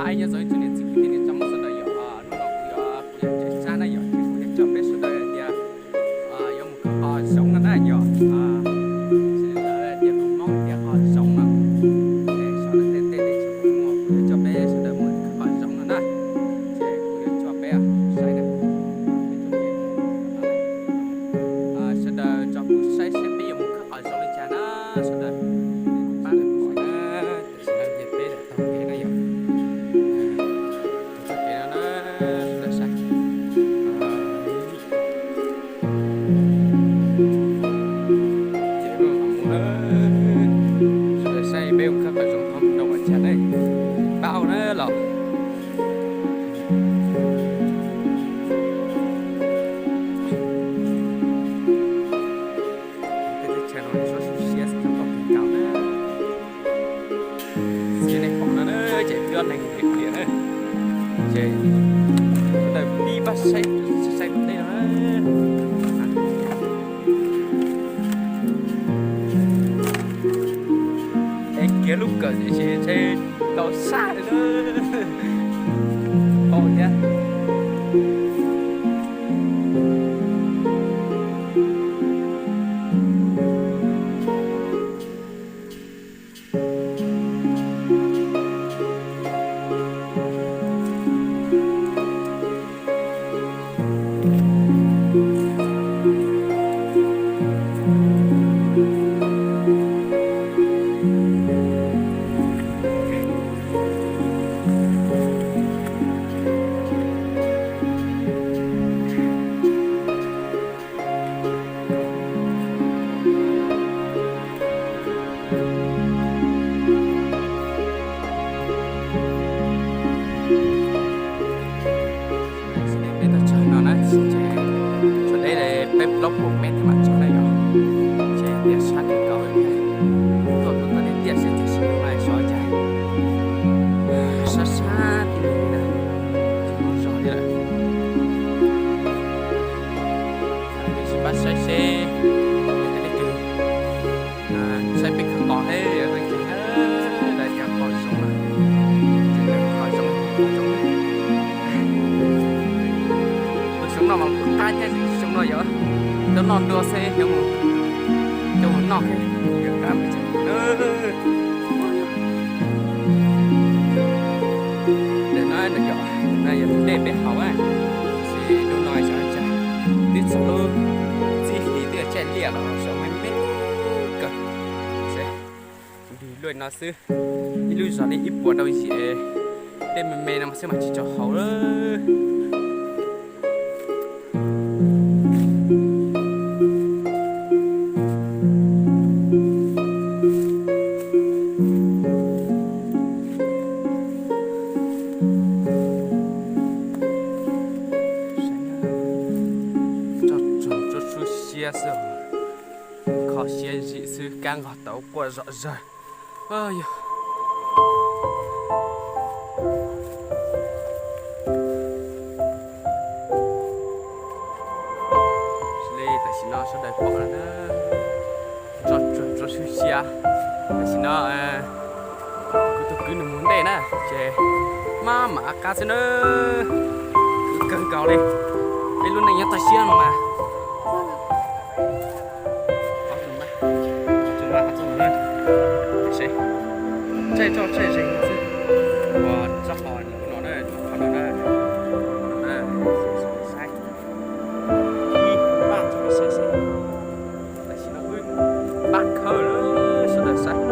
Aib, nyob zoo ib tsoom niam txiv kwv tij neej tsa Hmoob sawv daws yom, hnub no kuv yuav, kuv yuav tseem tsa na yom, ces kuv yuav coj peb sawv daws tias yuav mus khawb qhov zoov no na yom. Xws li lawv tias tus Hmoob tias qhov zoov no, ces sawv daws tej teb teb chaws kuv yuav coj peb sawv daws mus khawb qhov zoov no na, ces kuv yuav coj peb saib na. Sawv daws nrog kuv saib saib peb yuav mus khawb qhov zoov li cas na, sawv daws. Pab kuv saib na, tam sim no ces peb tau kev na yom. Txoj kev no na, sawv daws saib. Ces mus na, sawv daws saib peb mus khawb qhov zoov tau mus rau ua cas na, pab na los. Teb chaws no zoo siab xwb tau kawg nkaus na. Xws li nej pom no na, ces wb ob leeg pliam pliam na, ces sawv daws pib pab saib, saib pab teb no na. Es kiag lub kawm ces tsis tau sab li na. Pom thiab. Peb tuaj txog no na, ces tshuav deb li peb plaub puas mev thiaj mam txog na yom. Ces tias sab kawg nkaus li, tuaj tuaj tiaj tiaj xwb tiam sis hnub no sov cas sab sab tib li lawm, tsis muaj zog li lawm. Peb sim pab saib seb tej leej twg saib peb khawb qhov thiab yuav ua cas na, lawv tias qhov zoov no, ces qhov zoov, qhov zoov, qhov zoov no mas kuj qab thiab, zoov no yog coj noj dua xwb, coj mus, coj mus noj thiab yuav qab mus tsev. Ntawm no yog, no yog dej peb haus, tab sis lub no xyov cas twb txog lub txib hlis twb yuav caij liaj los xyov me me kawg. Seb, dig luaj no xwb, ib lub zog li ib puas rau yim, dej me me no mas xwb mas tsis tshua haus lawm. Tsuag tsuag siab xwb, kho siab zim xwb, kab nqos tauv quaj zom zaws. Yog li tam sim no sawv daws pom no na, tsuag tsuag siab. Tam sim no kuv tus kwv nws mus ntej na, ces maj mam qab xwb na, kawg nkaus li. Peb lub neej nyob toj siab no mas, txaij txoj txaij ze xwb, ua txoj qhov no na, qhov no na, saib, ib pab saib seb, tam sim no wb pab khawb lawm, sawv daws saib.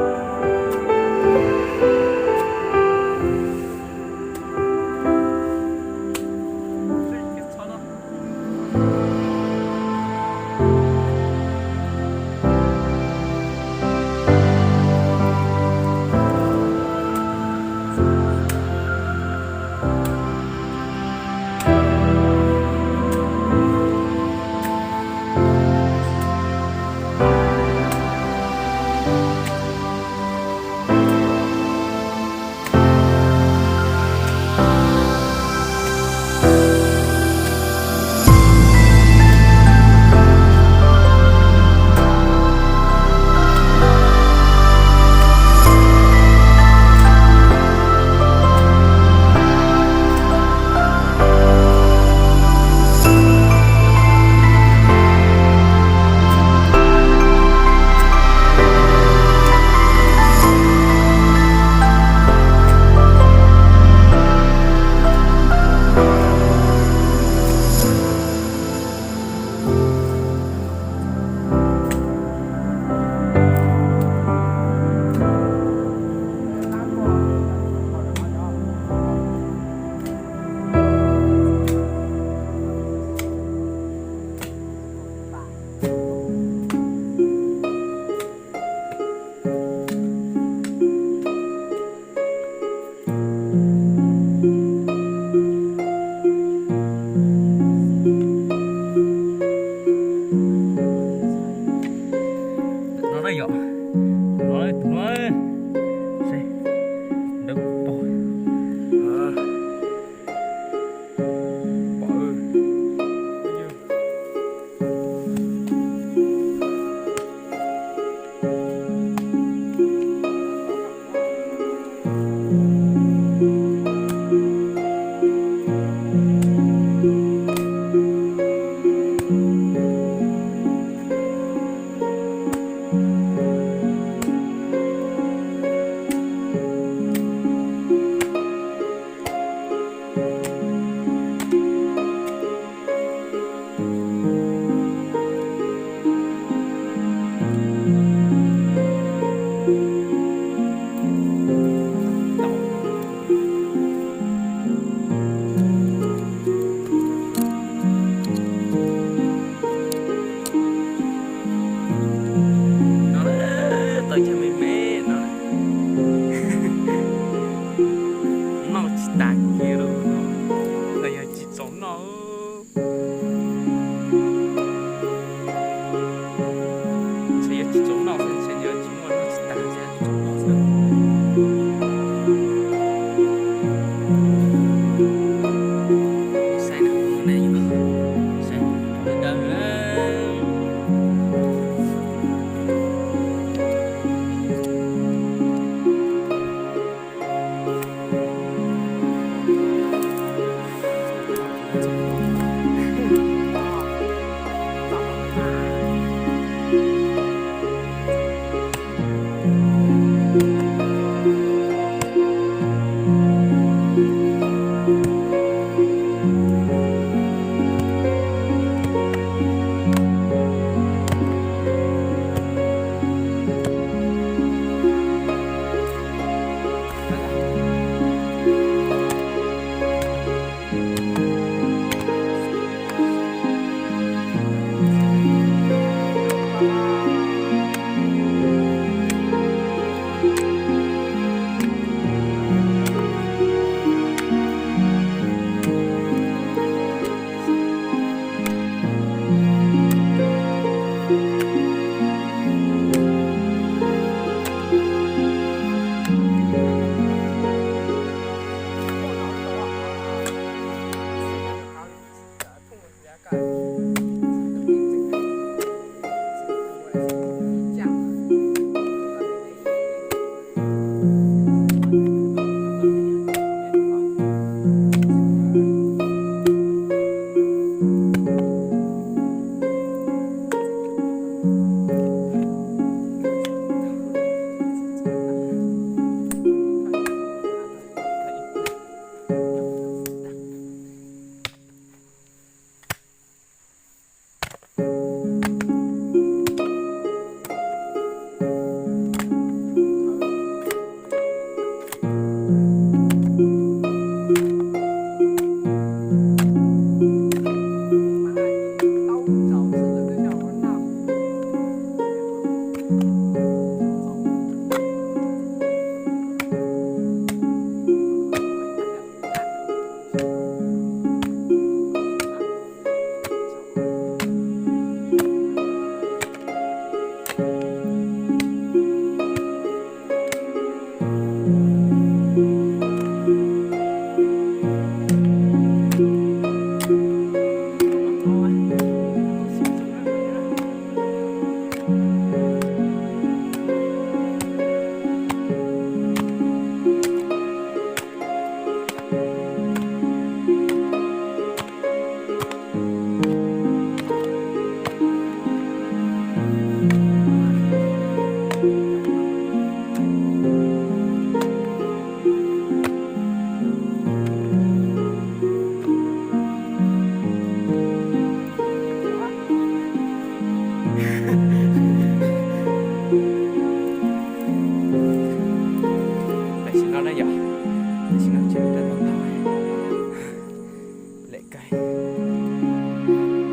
Lem kawg.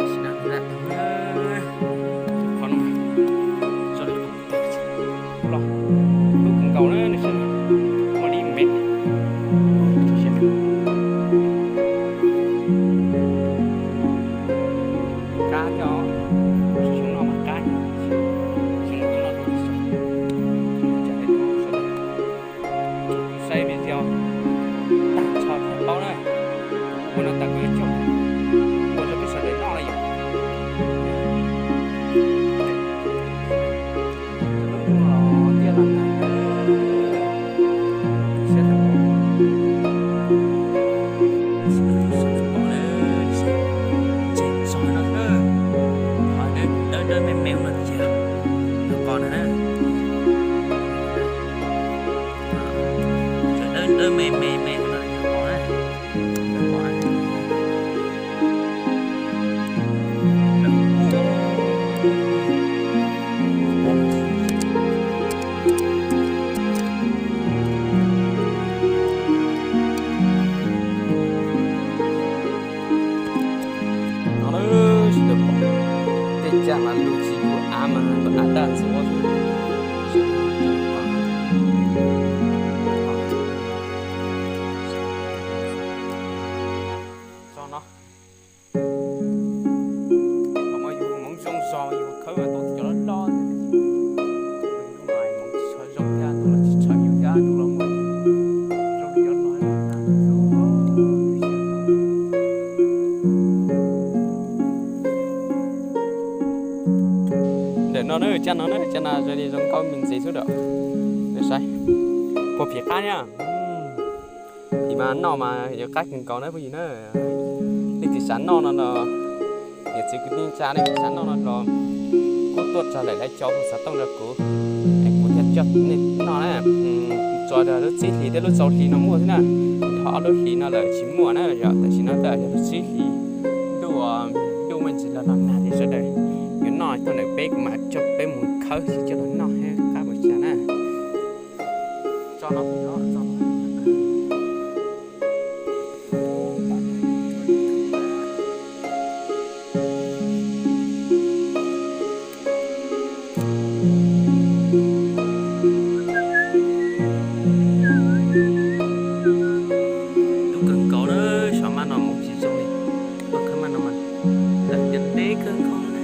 Sim no nws lam tau qhov no, tso li qhov tau los, kub kawg nkaus na, nws saib, muaj li me, qab thiab os, xyoo no mas qab, xyoo no, saib video tag nrho thiaj paub na. Ua no tas kuv yuav coj ua rau peb sawv daws noj na yom. Lub ntuj los tiaj los nag, siab tag npaum. Sawv daws pom na, ntses txog no, qhov dawb dawb me me no tiag, qhov no na. Dawb dawb me me me no, qhov na. No na, sawv daws pom tej caj mas lug tsis lug av mas lug av daj ntxuav xwb. Tso no, thaum no yus hmoov zoo zog yus khawb mas tau cov loj loj. Hmoov tsis tshua zoo thiab, tus los tsis tshua yus thiab, tus los muaj zoo li cov no. Ntawm no na, caj no na, caj no zoo li zoo nkauj me ntsis xwb dam. Saib, puag phim qab na. Phim mas noj mas yuav qab kawg nkaus na phooj ywg na. Leej twg xav noj no los, niam txiv kwv tij neej tsa leej twg xav noj no los kuj tuaj txog lawm, lawv cov hu xov tooj rau kuv, es kuv thiaj coj nej noj na. Tso lub tsib hlis thiab lub rau hli no muaj xwb na. Dhau ob lub hlis no lawm tsis muaj na yom, tam sim no twb yog lub tsib hlis, ntuj, ntuj muaj ntsis los nag thiab sawv daws. Yuav noj tuaj ntawm peb kuv mam coj peb mus khawb thiab coj los noj thiab qab npaum cas na. Tso no, tso no. Dub kawg nkaus na, xyov maj no mus tsis zoo li, koj khawb maj no mas lawm tias deb kawg nkaus na.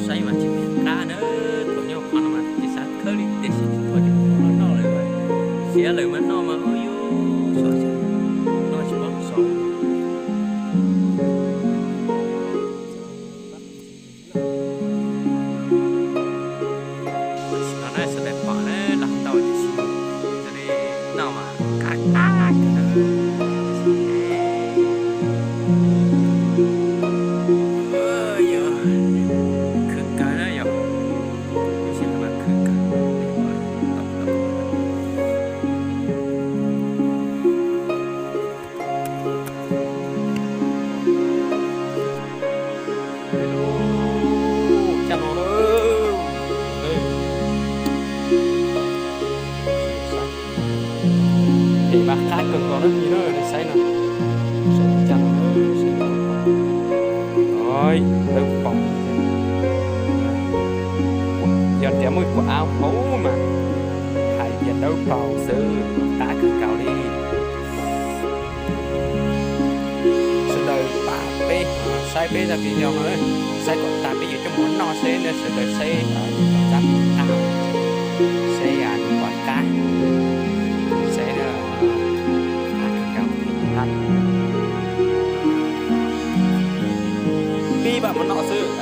Saib mas tsis qab na, thaum nyob qhov no mas tsis xav khawb li tiam sis tsis pom cov noj lawm mas, siav lawm mas noj mas ua yus xyov xyov, noj tsis paub xyov. Tam sim no na sawv daws pom na, los tau tiam sis noj mas qab qab kawg na. Khwv kawg na yom, lub sij hawm mas khwv kawg. Caj no na. Pem mas qab kawg nkaus na, nej saib no. Saib caj no. Oi, dawb paug. Yog tias muaj ib puas av hauv mas hais tias dawb paug xwb, qab kawg nkaus li. Sawv daws pab peb saib peb zaj video no, saib kom tas peb yuav coj mus noj seb nej sawv daws saib, tab tom qab, seb nws puas qab, seb qab kawg nkaus li. Pib vam mus noj xwb.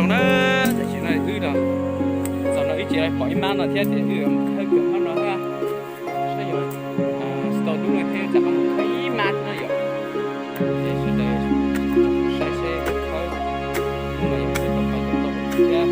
Zoo na, tam sim no wb los txog no wb tsis pom ib mab no thiab ces wb khawb kiag mab no thiab. Saib yog tsis tau dub no thiab tsam no mus khawb ib mab no yom. Ces sawv daws saib seb khawb hnub no yog wb tau khawb tau thiab.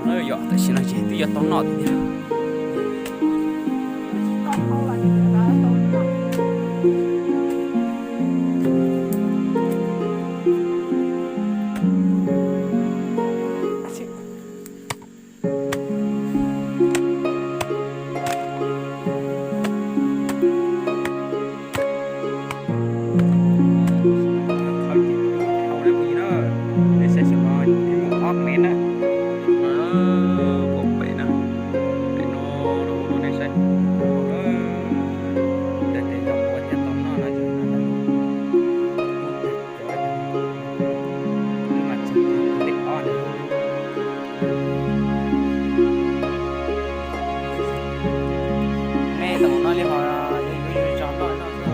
No yog tam sim no ces twb yuav tau noj tiag tiag. Khawb ces tau na, nej saib xwb no, ob mev na, puag pem na, pem no, nej saib, tej tes tau ua thiab tau noj no ces no mas txog tus lej ob na. Me tus no li ho yuav yuav zog noj noj xwb.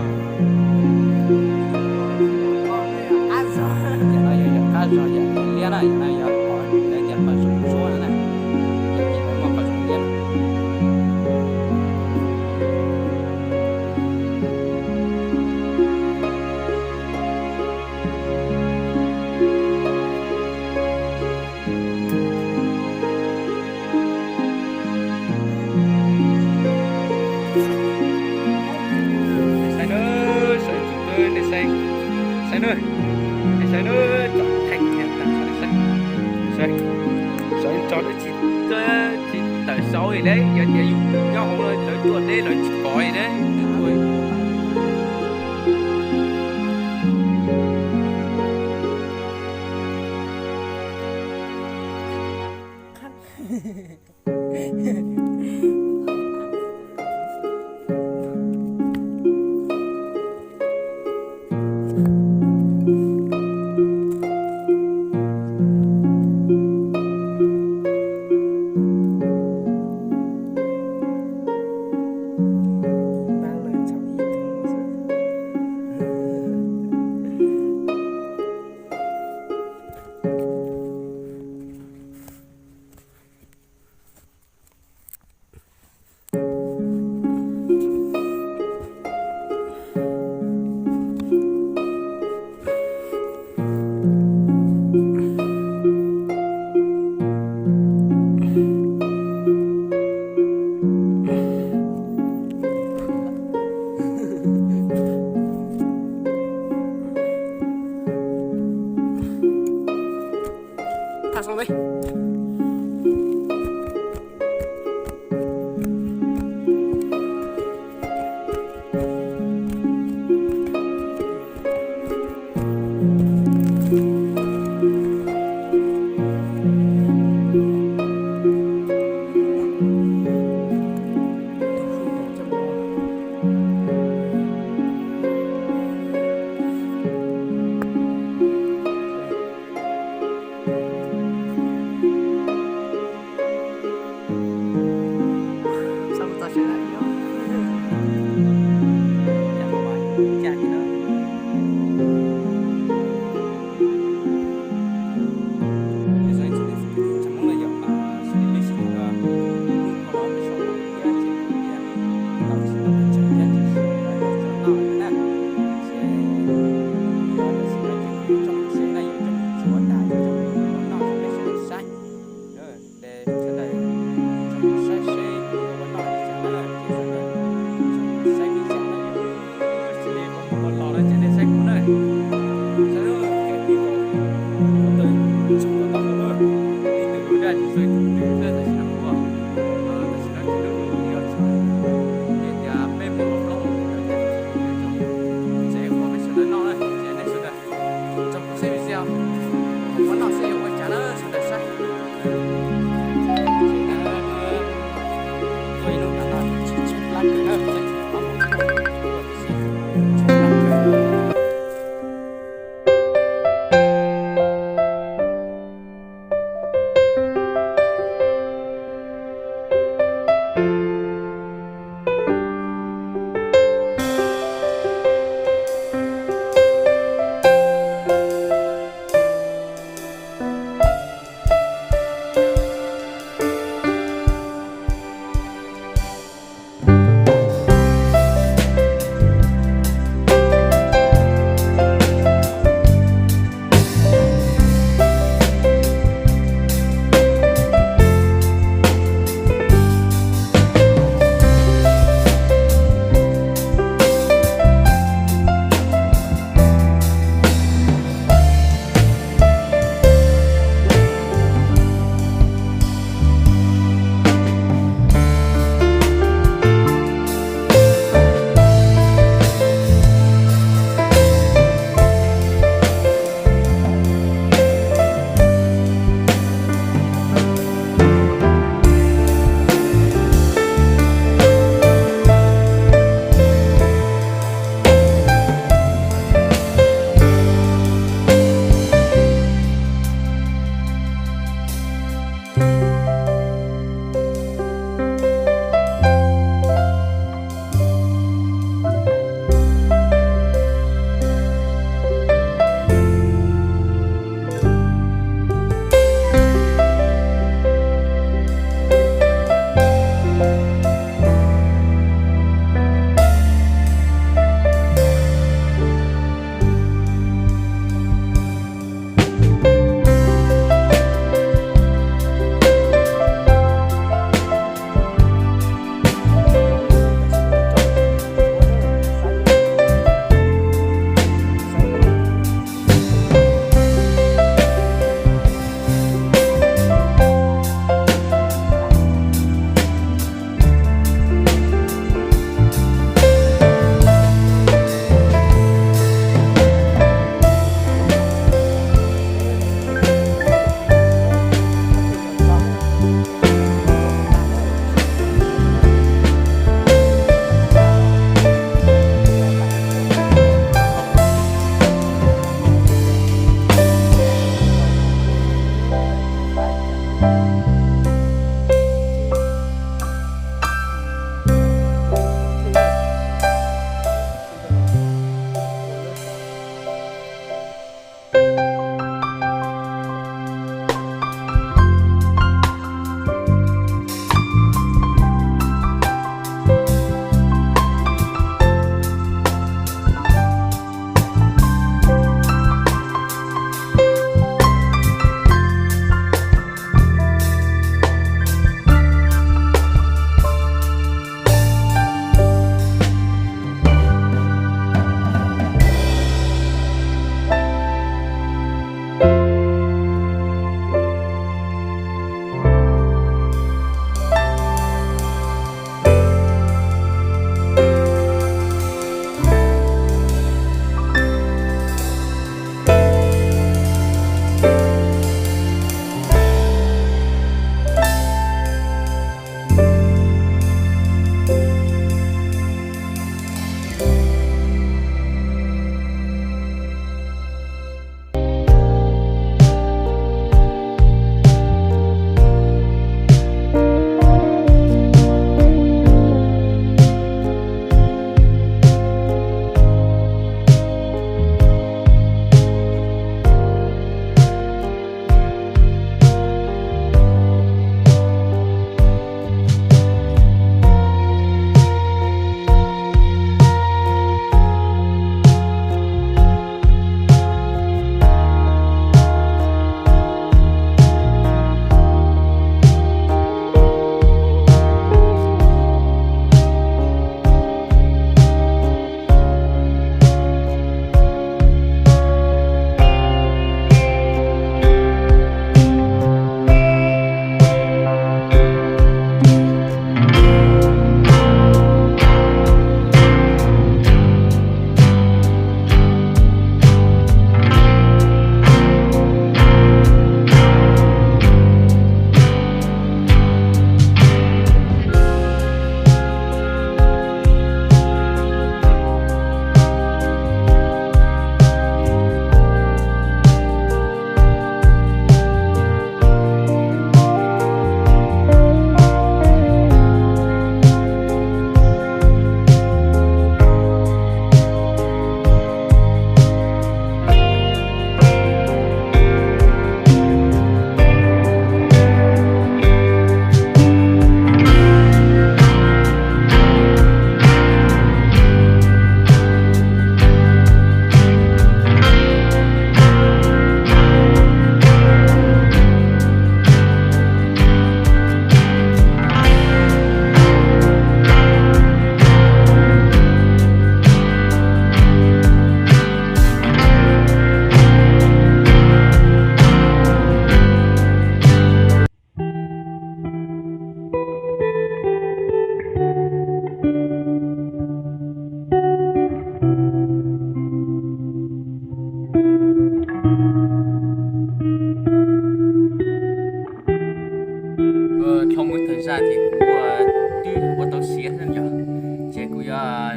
Yam no yog yam qab zog yam liab na, yam no yog qhov lawv tias qhov zoov zuab na, yam ces lawv muaj qhov zoov liab na. Saib na, saib tsuv na, nej saib, saib na, nej saib na, tsom theej tiag tas, saib, saib, saib tso na, tsis, tsis tawm saud li lauj, yog tias yus nyob hauv lawv tuaj deb lawv tsis pom li na.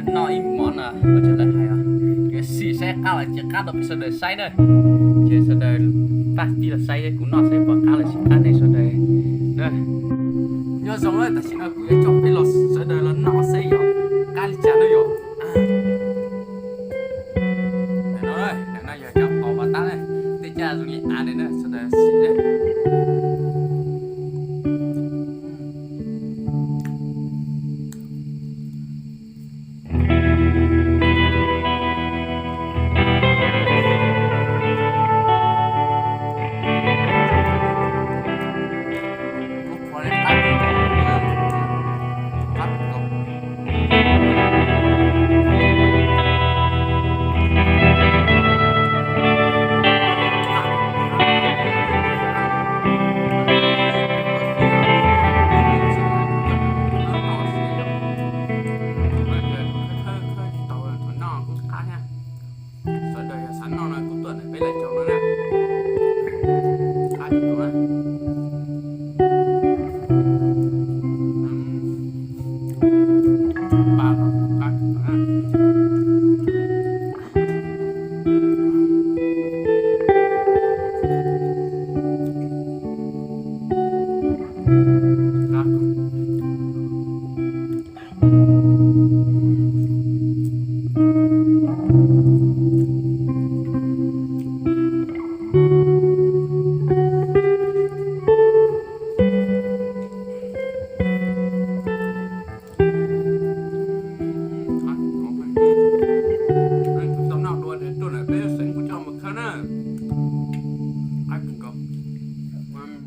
Noj ib mov no ua tsaug lawv hais os, yuav sim saib qab los ces qab rau peb sawv daws saib na. Ces sawv daws pab tij los saib kuv noj saib puas qab los sis qab nej sawv daws na. Nyob zoo na, tam sim no kuv yuav coj peb los sawv daws los noj saib yog qab li cas na yom.